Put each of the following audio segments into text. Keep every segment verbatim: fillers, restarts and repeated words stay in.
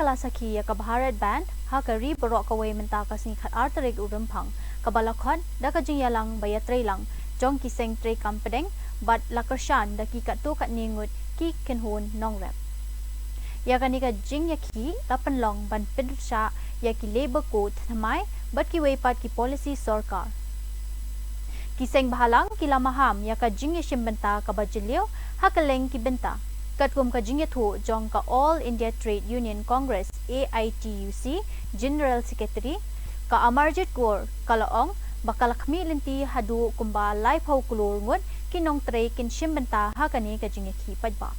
la sakhi ïa ka Bharat Band ha ka ri baroh kawei mynta ka sngi khatar tarik u Rymphang, kaba la khot da ka jingïalang ba ïatreilang jong ki seng treikam pdeng bad la kyrshan da ki katto katne ngut ki kynhun nongrep. Ïa kane ka jingïakhih la pynlong ban pynshah ïa ki Labour Code thymmai bad kiwei pat ki policy sorkar. Ki seng bhalang ki la maham ïa ka jingïashim bynta kaba jylliew ha kylleng ki bynta. Katkum ka jingïathuh jong ka All India Trade Union Congress, A I T U C, General Secretary, ka Amarjit Kaur, ka la ong ba ka la khmih lynti haduh kumba laiphew klur ngut ki nongtrei kin shim bynta ha kane ka jingïakhih paidbah.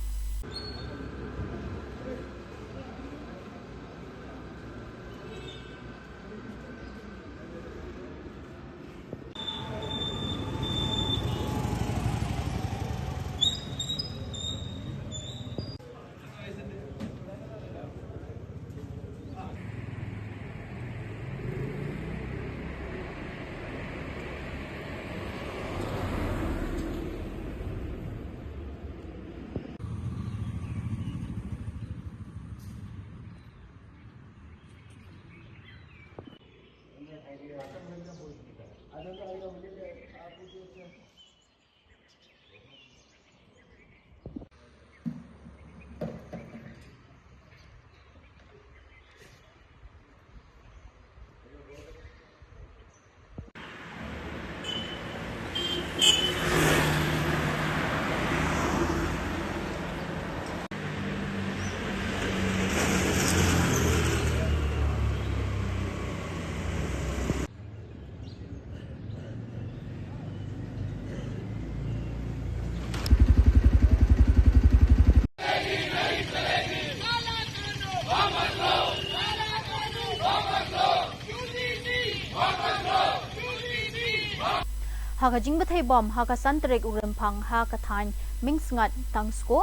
Ha ka jingbatai bom ha ka san tarik u Rymphang ha ka thaiñ Mynsngat Tangsko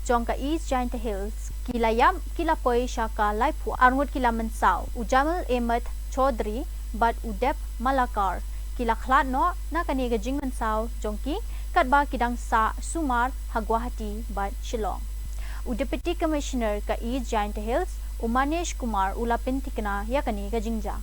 jong ka East Jaintia Hills, ki la ïap ki la poi sha ka laiphew ar ngut, ki la mynsaw u Jamil Ahmed Chaudhary bad u Deb Malakar, ki la khlad noh na kane ka jingmynsaw jong ki katba ki dang sah sumar ha Guwahati bad Shillong. U Deputy Commissioner ka East Jaintia Hills, u Manish Kumar, u la pynthikna ïa kane ka jingjia.